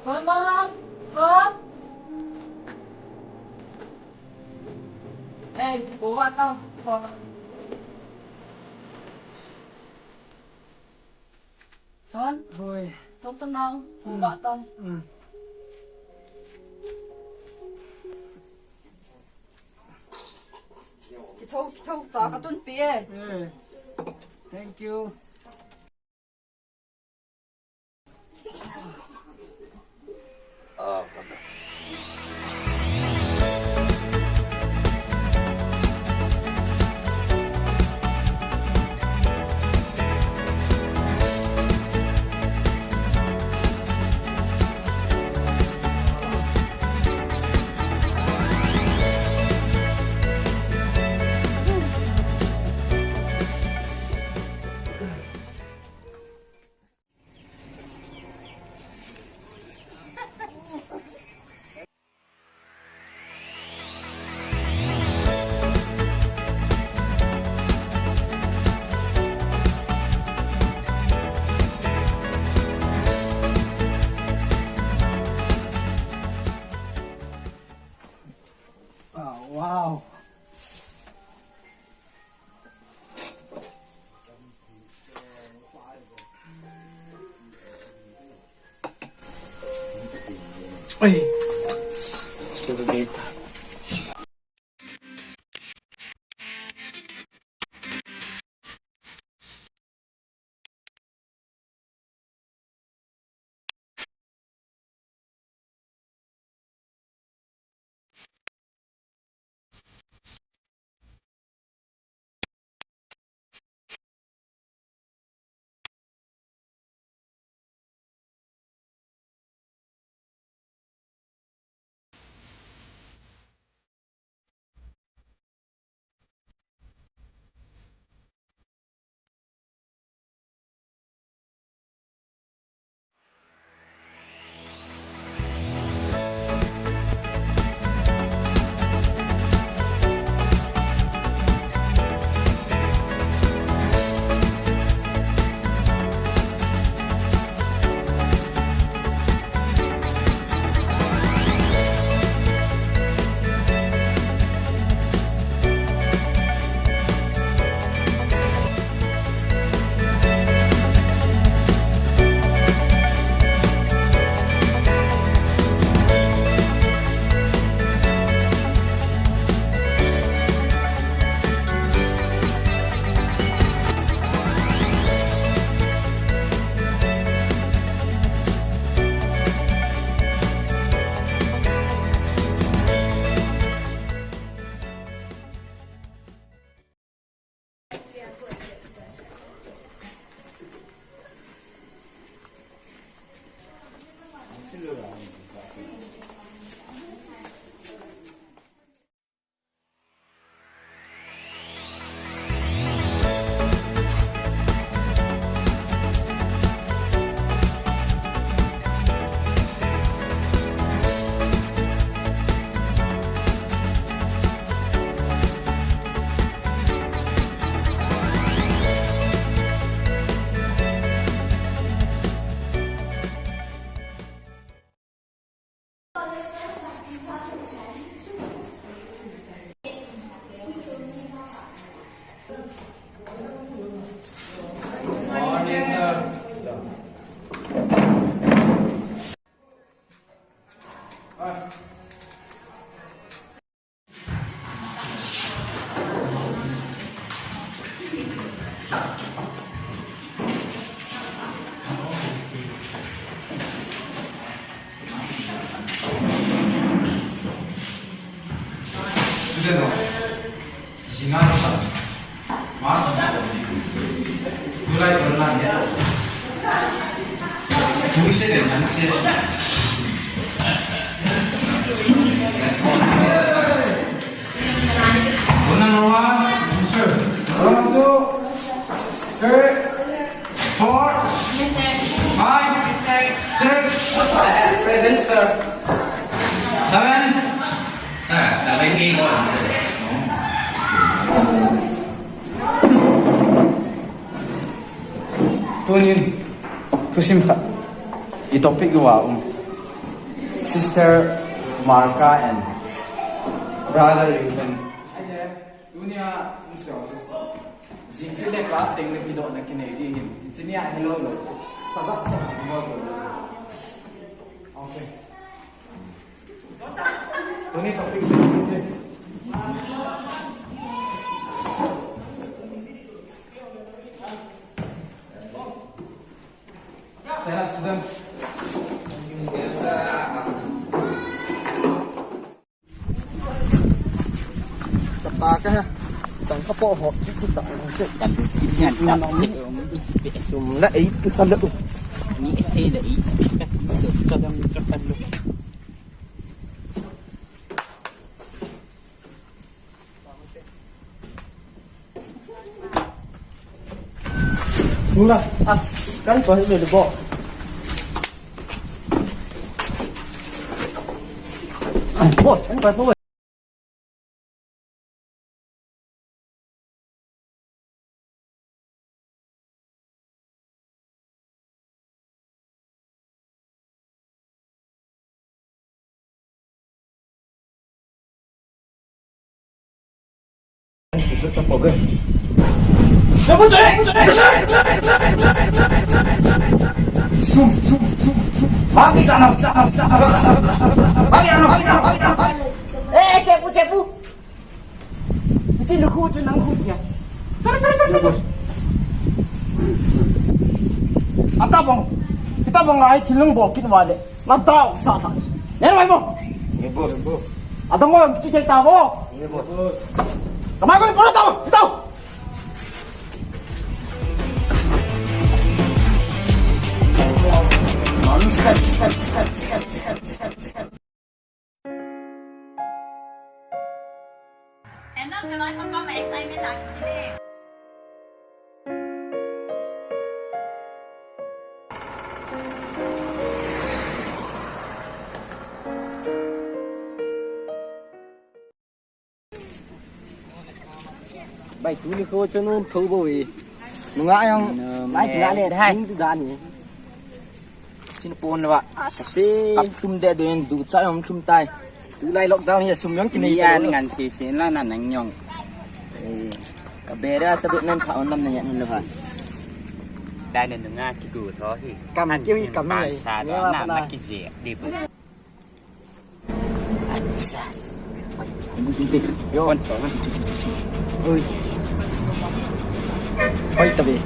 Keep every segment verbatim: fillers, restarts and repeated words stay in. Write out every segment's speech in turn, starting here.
Son, mama, son. Eh, buat tau, son. Son. Hoi. Tong tong nau. Hmm. Buat tau. Hmm. Kithou, kithou, cha katunpi e. Eh. Thank you. Oh, wow. Oi. Student ho, zinga ni pa, mas ni pa, tulai tulai ni pa. Tui se le man se. Phone number one, sir. Phone number two, sir. Four. Yes, sir. Five. Yes, sir. Six. Present, sir. Seven. Sir, seven, eight, one, sir. Tunin, thusim khat. I topic uva um. Sister Marka and Brother Reuben. Tunia, jingkah le class teng le kidohna kinei ding ahin. Tunia hilou lou. Sabak sabak hilou lou. Okay. Tuni topic. Stand up, students. Chapa ka ha. Tang ka po ho. Kita. Kan ngan ta. Sum la ei tu kan da. Ni ei la ei. Ka tu sa dang sa kan lo. Sula, ah, kan pa ni le bo. Bo, kan pa ni. Eh, eh, chepu, chepu. Hiche lukhu chu nang lukhu tia. Chalo, chalo, chalo, chalo. Atabang. Atabang ai thil nang bol kit vale. Na dau sa tha. Ner mai mo. Ye boss. Adang mo kichi ke ta mo. Ye boss. Kamai ko pora ta mo. Kita. Step, step, step, step, step, step, step. Hello, ka loi ho, koi assignment la kiti le. Bai, tuni kho chanu tho bo e. Nunga jong, no, bai, tuna le, hai. Ning tu dan ni. Chin pon le ba. Ate. Kap lhum de do en du cha jong lhum tai. Tulai lockdown hi sum jong kinei. Ni an ngan si si la na nang jong. Eh, ka bera ta be nan tha on lam na ya nun le ba. Dan ne nunga ki du tho hi. Kam kiwi kam ni. Sa do na na ki je. Di bu. Achas. Yo. Kon chon. Oi. Hoi tabe.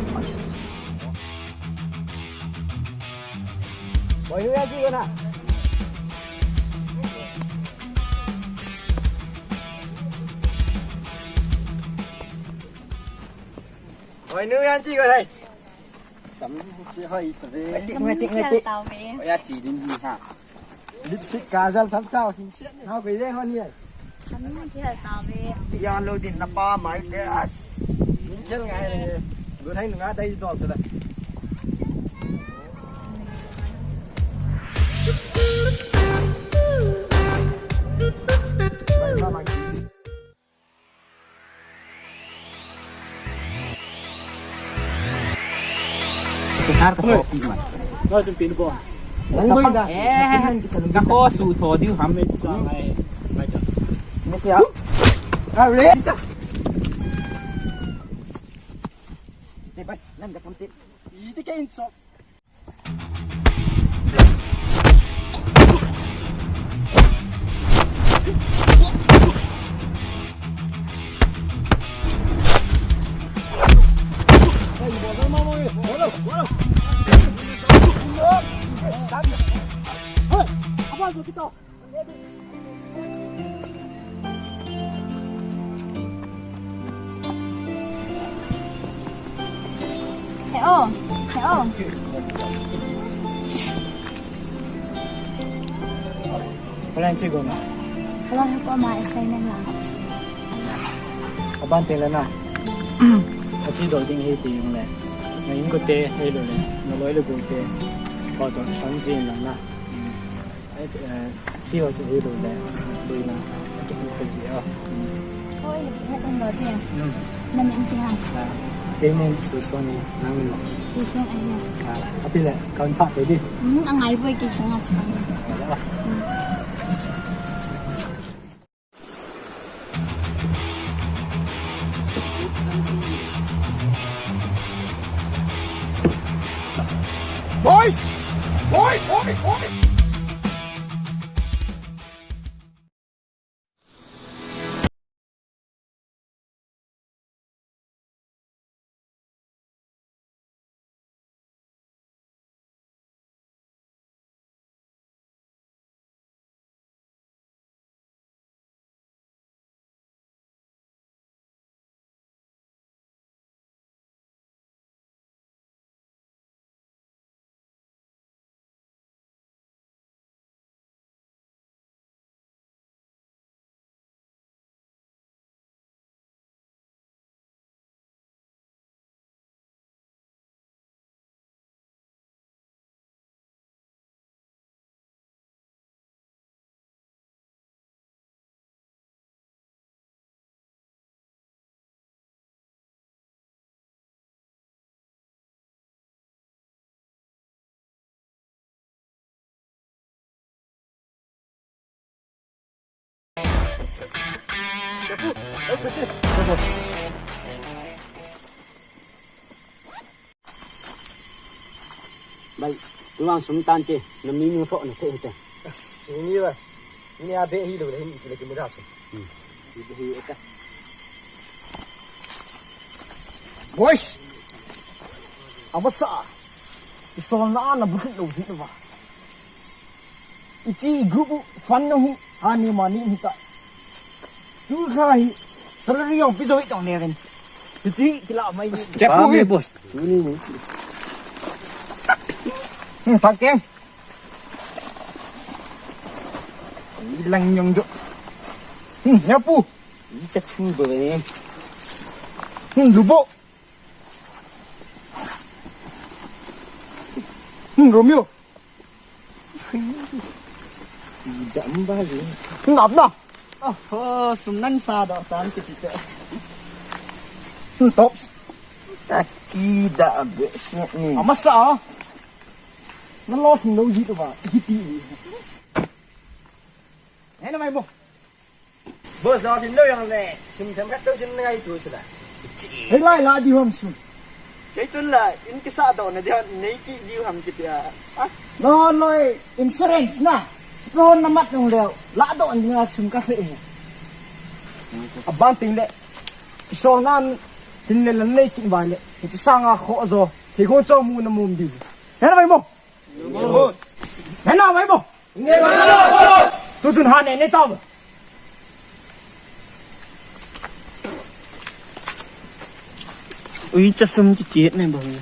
Hoi, hoi, hoi, hoi. Hoi, nu yan chi ko hai. Sam chi hoi tabe. Ngai tik, ngai tik, ngai tik. Hoi ya chi din hi ha. Lipstick, kajal, sab chao, hin siat ni. Hao, koi le hon ye. Kami kihal tave. Ya lo din na pa mai le as. Min khel ngai le. Go thai nga dai dol se le. Mai ma ma ki. Sir, ka ko pi man. Nang boy da. Eh, ka ko su tho diu ham. Me chu sa ngai. Mai ta. Me sia. Are. Te bai, nan da kam te. Iti ke in so. He o, he o. Holan chi go na. Holan he ko ma assignment la chi. Aban te la na. Achi dol ding he ti yung le. Na yung ko te he lo le. Na loi le go te. Ko to san si la na. Ai, eh, ti ho chu hi lo le, lo na, ki tu ka ji a. Oi, he kan lo ti. Hmm. Na min ti ha. Ah, kei min Suson ni, nang min. Suson a hi. Ah, ati le, kan tha te di. Hmm, angai boi ki chang a chang. Ah, ya. Hmm. Bai, tulang sum tante, na mi nu tho na the te. Ni ba. Ni a be hi lo le hin le ki mu da sum. Hmm. Hi be hi ta. Boys. Amasa. Isol na na bu lo zin ba. Ichi group fund no hi ani mani hi ta. Tu kha hi salary yong pi zo hi tong ne ren. Ichi kila mai. Chep pu hi boss. Hmm, thak keng. Ilang yong jo. Hmm, ya pu. Ichi chep pu ba ne. Hmm, lubo. Hmm, Romeo. Dam ba ji. Hmm, apna. Oh, sum nan sa do san ki ti che. Hmm, tops. Taki da be ni. Amasa. Na lo thing lo ji to ba. Ki ti. He na mai mo. Boss, lo thing lo jong le, sim them khat to chin ngai tu chula. Hei lai la di hom sun. Kei chun la, in kisa do na di hon, nei ki di ham ki tia. As. No, no, insurance na. Sipon na mat nung leo. La do na sum ka fe. Aban ting le. Iso nan tin le lan nei ki vai le. Ki sanga kho zo. Ki kho cho mu na mum di. He na mai mo. Nena mai mo. Tu chun ha ne ne ta mo. Ui, cha sum ki kiet ne bang.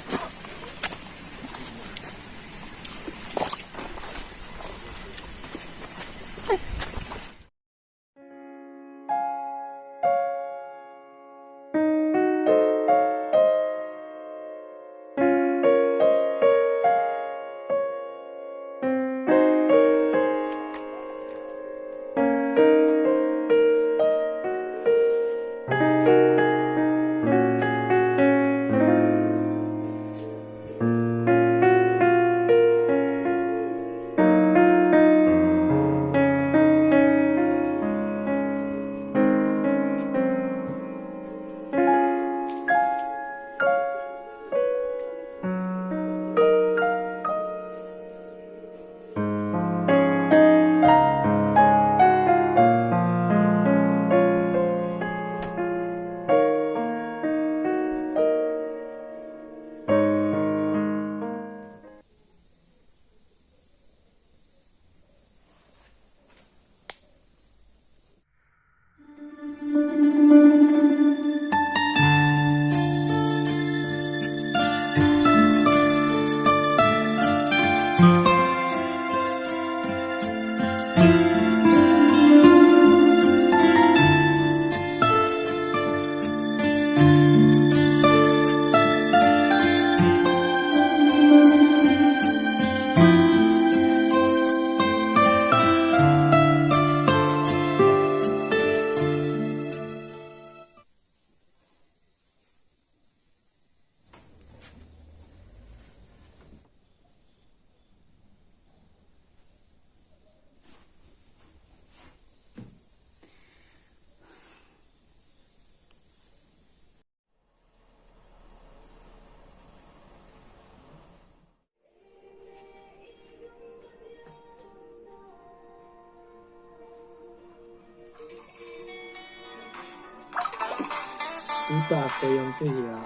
Tuta koi jong chu hi a.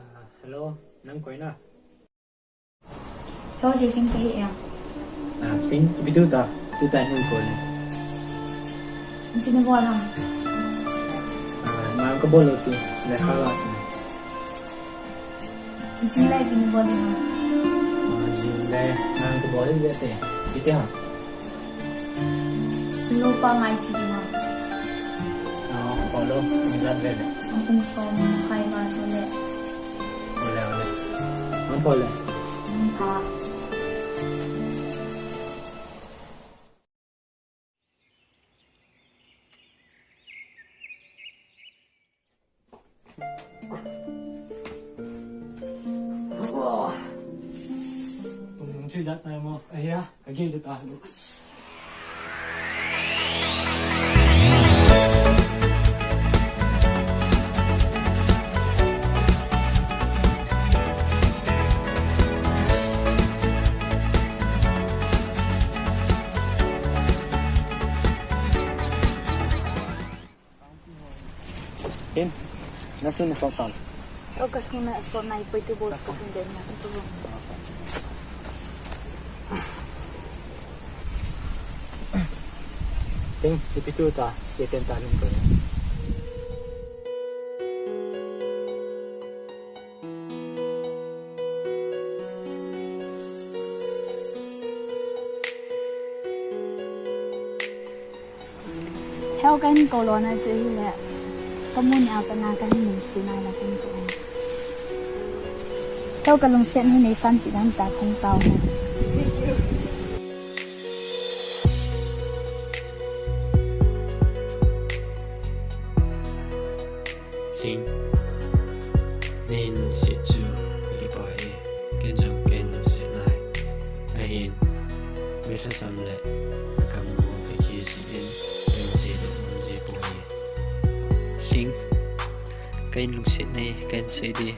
Ah, hello, nang koi na? Hello, Jason, kahi em? Ah, pin, ipi tu ta, tu ta hin ko le. Ipi na bol ham? Ah, nang ka bol lo ti, le kha la sin. Jing le ipi na bol ham? Ah, jing le, nang ka bol le te, ipi ti ha? Chun lo pa ngai ti ma. Ah, follow, ni jat ve le. Ang kung som, khai ba to le. Ole, ole. Ang pole. Ang pa. Tung nung chui jat na mo. Aya, kagil ta. Hin, na sun na sok tan. Yo ka sun na sok na ipoi tu boss ka sun den na tu. Ting, ipi tu ta, ke ten ta nin ko. Heo kan ko lo na chu hi le. Ka mu ni a pa na kan ni si na la kan ko. Heo ka lungset ni nei san ti dan ta kong tao na. Hing. Nei lungset chu, kipah e. Ken jong ken lungset nai. Ahin, mi lhasam le, ka mu ka ki si in, ken si lo, si po e. Hing. Ken lungset nei, ken sei di.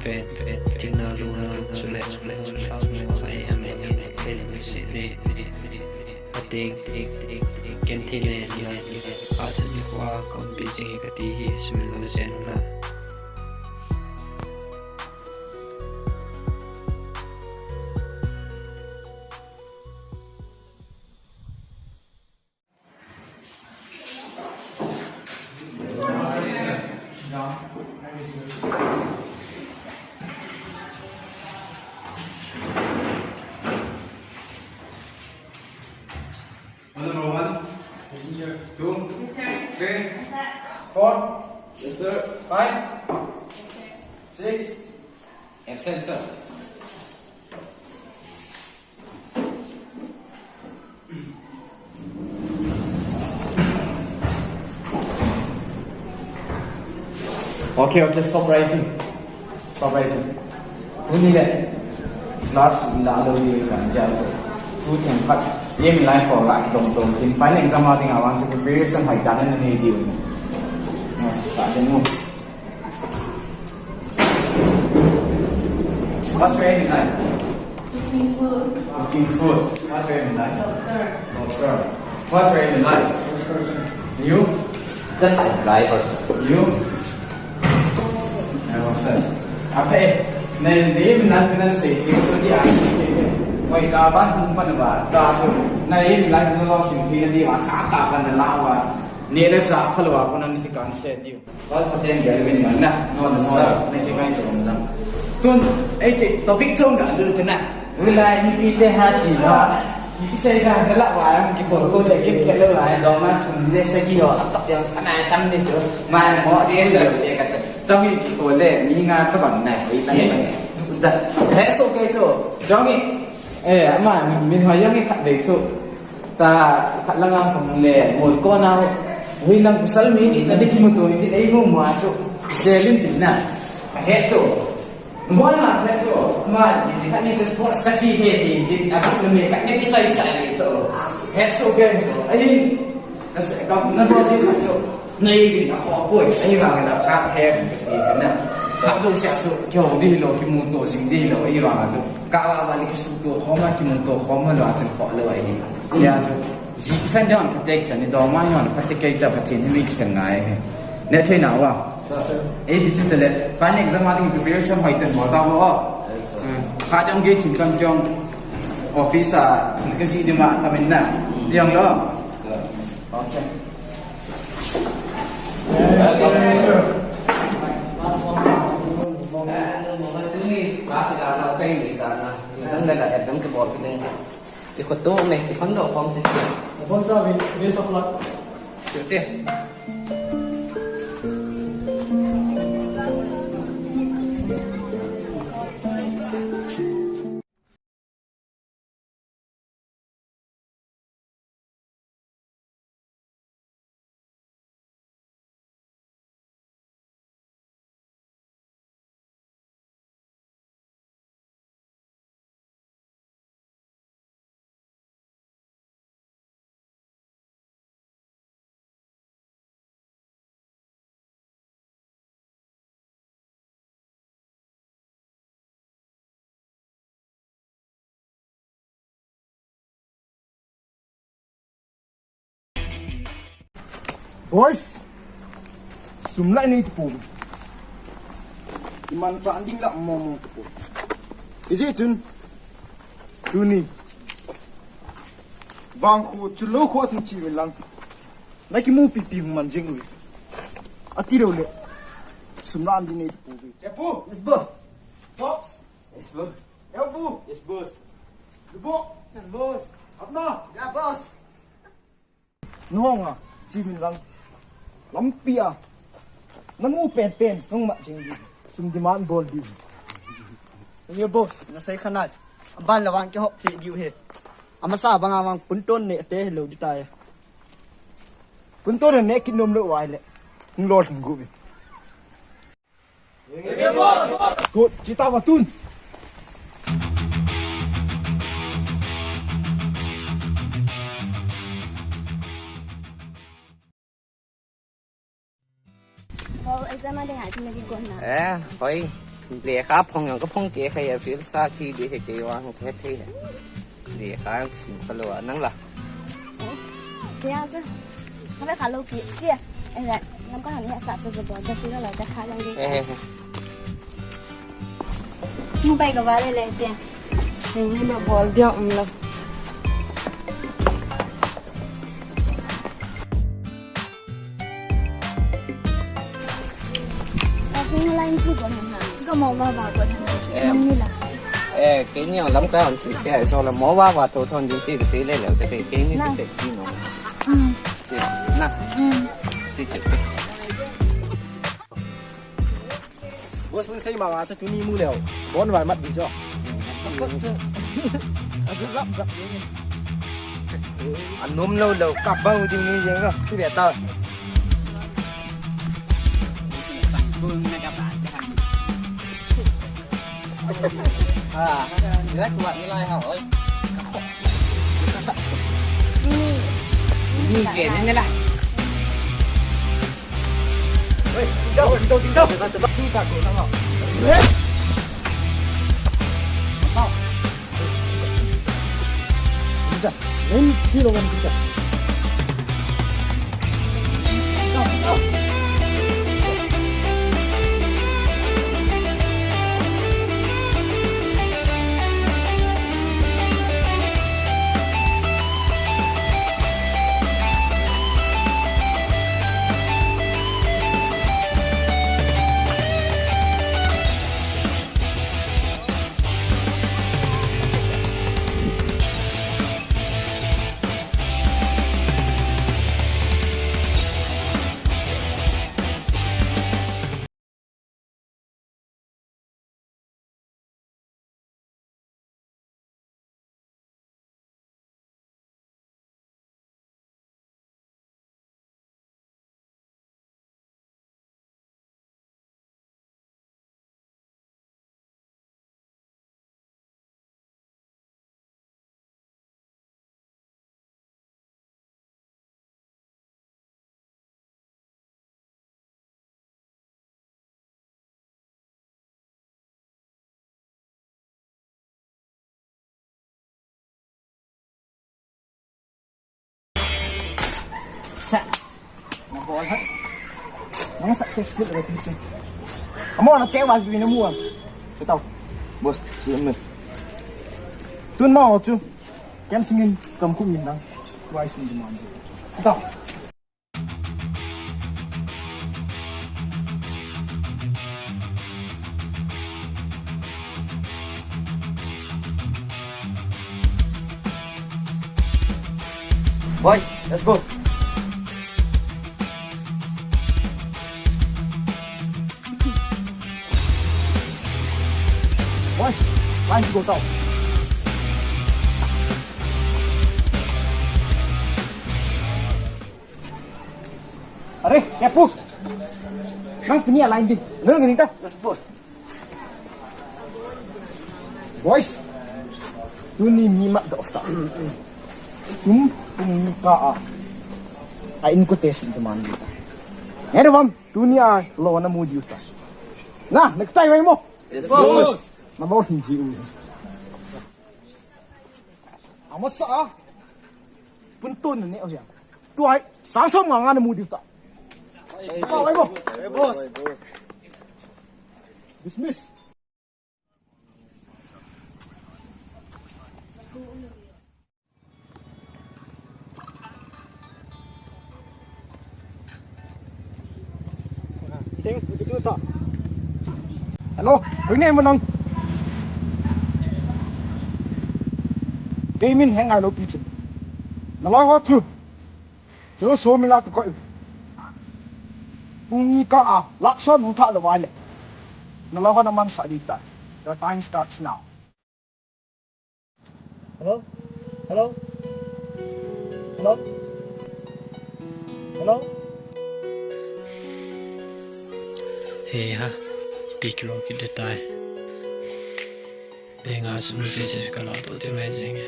Ven, ven, tina lu na, chule, chule, chule, chule, ai ham, ai ham, ken lungset nei. Ating, ting, ting, ting, ken thei le, ni la, ni la. Asa ni kwa, kon bi jing kati hi, sum lo jen na. Roll number one. Yes, sir. Two. Yes, sir. Three. Yes, sir. Four. Yes, sir. Five. Yes, sir. Six. Absent, sir. Okay, okay, stop writing. Stop writing. Tuni le. Class la lo ni kan ja so. Tu chen phat. Aim in life for la ki tong tong. Tin final exam a ding a vang chu preparation hoi ta na nei diu. Sa den mo. What's your aim in life? Cooking food. Cooking food. What's your aim in life? Doctor. Doctor. What's your aim in life? Sports person. You? Just a dry person. You? Nonsense. Ape, nei, nei aim in life nei sei ching chu dia. Oi, ka ban hung pan ba, ta chu. Nei aim in life no lo kin thi na di wa, cha ta pan na la wa. Ni le cha pha lo wa, ko na ni ti kan se di. Boss Pathen gel vin man na, no, no, na ki ngai to na. Tun, ei ti topic chom ga lu te na. Tu la ni pi te ha chi no. Ki sei ga da la wa ang ki ko ko le ki ke lo la do ma tun le se ki ho a to yang ana tam ni to. Ma mo ti le le ka ta. Chong ki ko le mi nga ta bang na ko i ta ni. Da. He so ke to. Chong ki. Eh, ama min ho yang ki khat de to. Ta khat langa kong le, mol ko na, hui lang pasal mi ni ta di kimuto, di ei mu ma chu, selin tin na, ka he chu. Mo na he chu, ma ni, ni khat ni te sports ka chi he tin, tin, a khat ni khat ni ki chai sa ni to. He chu ke ni to. Ai, ka se, ka na bo di khat chu. Nei din a kho poi, ahivang la khat he, ti na. Khat chu sia su, kyo di lo, kimuto, jing di lo, ahivang chu. Ka wa wa ni ki su to, kho ma, kimuto, kho ma lo, a chu kho lo, ai. Ya chu, ji khen jong phatecha ni dong ma jong phatecha Pathen hi mi khen ngai he. Ne thei na wa. Ei bi chu te le, final exam a ding preparation hoi ten mo ta mo. Kha jong ge thin kan jong office a thin ka ji di ma ta min na. Jong lo. Okay. Class ila sa kain di ta na. Nang na la exam ke bol piding. Ti ko to me, ti kon do kom ti. Kon sa vi, best of luck. Ti. Boys, Sum la nei tapou. Iman chan ding la mo mo tapou. Ijeh chun tuni vang khu chu lo khu athung chi uvin lang. Na kimu pipi hung man jing uve. Ati lou le. Sum la an ding nei tapou. Chepu. Yes, boss. Pops. Yes, boss. Helpu. Yes, boss. Lubo. Yes, boss. Apna. Yeah, boss. Nunga, chi uvin lang. Lampi a. Namu penpen, nung ma jing di. Sum demand bol di. Ye boss, nasei khanai. Aban la vang kihop chi diu he. Amasa banga vang punton ne te lou di tai. Punton ne kinom lou vai le. Hung lol hung gu bi. Good, chita va tun. Bol exam a ding a, tina di kon na. Eh, hoi. Lekha phong jong kaphong kei khai a, fail sa thi di he kei vang he thei he. Lekha sim kha lou a, nang la. Kei a chu. Kha be kha lou pi. Chia. Eh, lam ka han he sa chu bol, da si la la da kha lang di. Eh, eh, eh. Chung pai ka va le le te. Ni ni ba bol dia um la. Ka sing line chi ko na. Ka mo ba ba ko na. Eh. Ni la. Eh, kei ni lam ka an chi se so la mo ba ba to thon din ti se le le se kei ni se ti no. Mm. Na. Mm. Ti ti. Boss, boss, sei mama chu tuni mu leu. Bon vai mat di chu. Achu zap zap ni. Anom lou lou, kap bang ding ni jeng ka. Chu be ta. Ah, ni lai kuat ni lai ha, oi. Ni. Ni ke ni ni lai. Sa. Na bol ha. Nang successful re teacher. Amo na che was bi na mu. Tao. Boss, si me. Tun ma ho chu. Kem singin kam kum yin dang. Wai sing di man. Tao. Boys, let's go. Boys, line to go down. Are, Chepu. Nang pini a line ding. Nang ngining ta. Yes, boss. Boys. Tuni mi mat doh ta. Sum pung mi pa a. A in quotation to man. Ngere vam, tuni a lo na mu diu ta. Na, next time mo. Yes, boss. Na mo hin ji u. Amasa a. Pun tun ne o ya. Tu ai, sang som nga nga na mu diu ta. Hey, boss. Dismiss. Hello, koi ne mo nang. Kei min Hengngailou pi chu. Naloi ho chu. Chu so mi la ko. Pung ni ka a, lakh som hung tha lou va le. Naloi ho na mang sa di ta. Your time starts now. Hello? Hello? Hello? Hello? He ha, iti kilou kit le tai. Bank a sum sese ka lou to te mai jing e.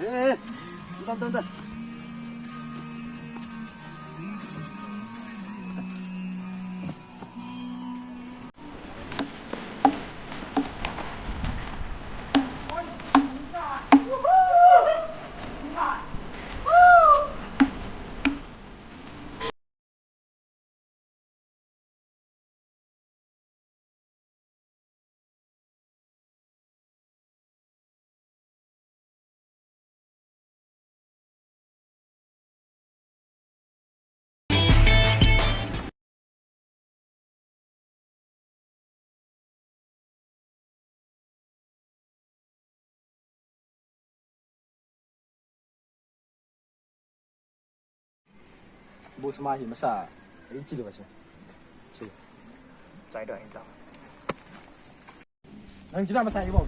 Eh, eh, bentar, bentar, bentar. Boss ma hi masa. Ei, chili ba si. Chili. Chai do enta. Nang jina masa ibo.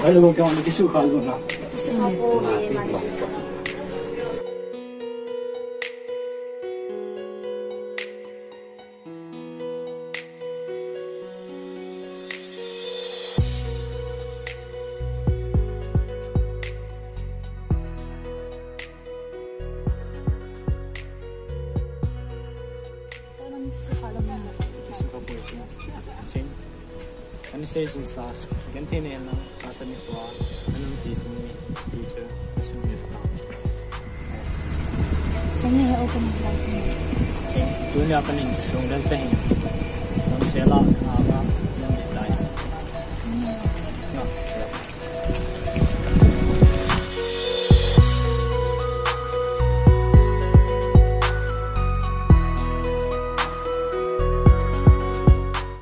Hello, kya hua, kisi kha lo na? Ani sei jing sa, kan thei ne na, asa ni tua, anun ti sung ni, teacher, sung ni ta. Kani he open class ni. Tunia kanin sung dan tahin. Nam sela, ama,